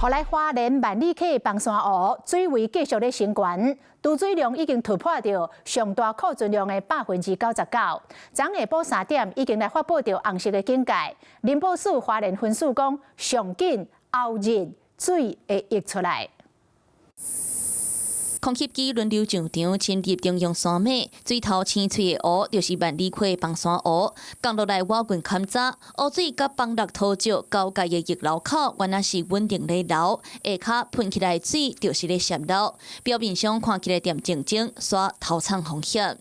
予來花蓮萬里溪枋山湖水位繼續咧升懸，貯水量已經突破著上大庫存量的99%。昨下晡3點已經來發布著紅色的警戒。林保署花蓮分署講，上緊後日水會溢出來。空吸機輪流上場，深入中央山脈，水頭青翠的湖就是萬里溪枋山湖。降落來挖掘勘查，湖水佮崩落土石交界的溢流口，原來是穩定咧流，下跤噴起來的水就是咧洩漏。表面上看起來恬靜靜，煞偷藏風險。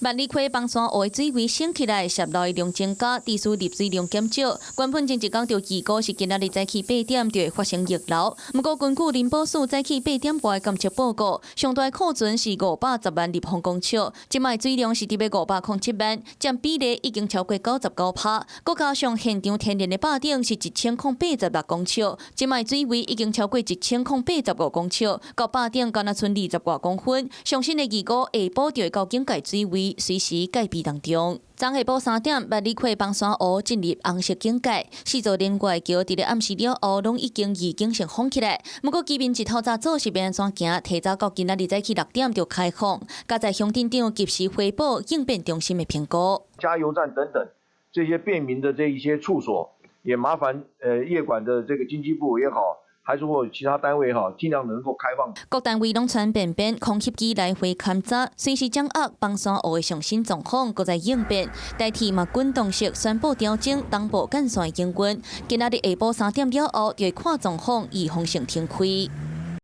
萬里溪枋山湖的水位升起來，洩漏的量增加，致使入水量減少。原本前一工就預估是今仔日早起8點就會發生溢流，毋過根據林保署早起8點外監測報告，上大庫存是510萬立方公尺，這擺水量是佇咧507萬，佔比例已經超過99%。閣加上現場天然的壩頂是1086公尺，這擺水位已經超過1085公尺，到壩頂敢若賰20外公分。上新的預估下晡就會到警戒水位，隨時戒備當中。昨下晡3點，萬里溪枋山湖進入紅色警戒，四座連外橋佇咧暗時了後，攏已經預警性封起來。毋過居民一透早做是欲按怎行，提早到今仔日早起6點就開放，佮在鄉鎮長及時回報應變中心的評估。加油站等等這些便民的這一些處所，也麻煩業管的這個經濟部也好，還是或其他單位哈，盡量能夠開放。各單位攏穿便便空翕機來回勘查，隨時掌握枋山湖的上新狀況，閣在應變。台鐵嘛滾動式宣布調整東部幹線營運，今仔日下晡3點了後，就會看狀況預防性停開。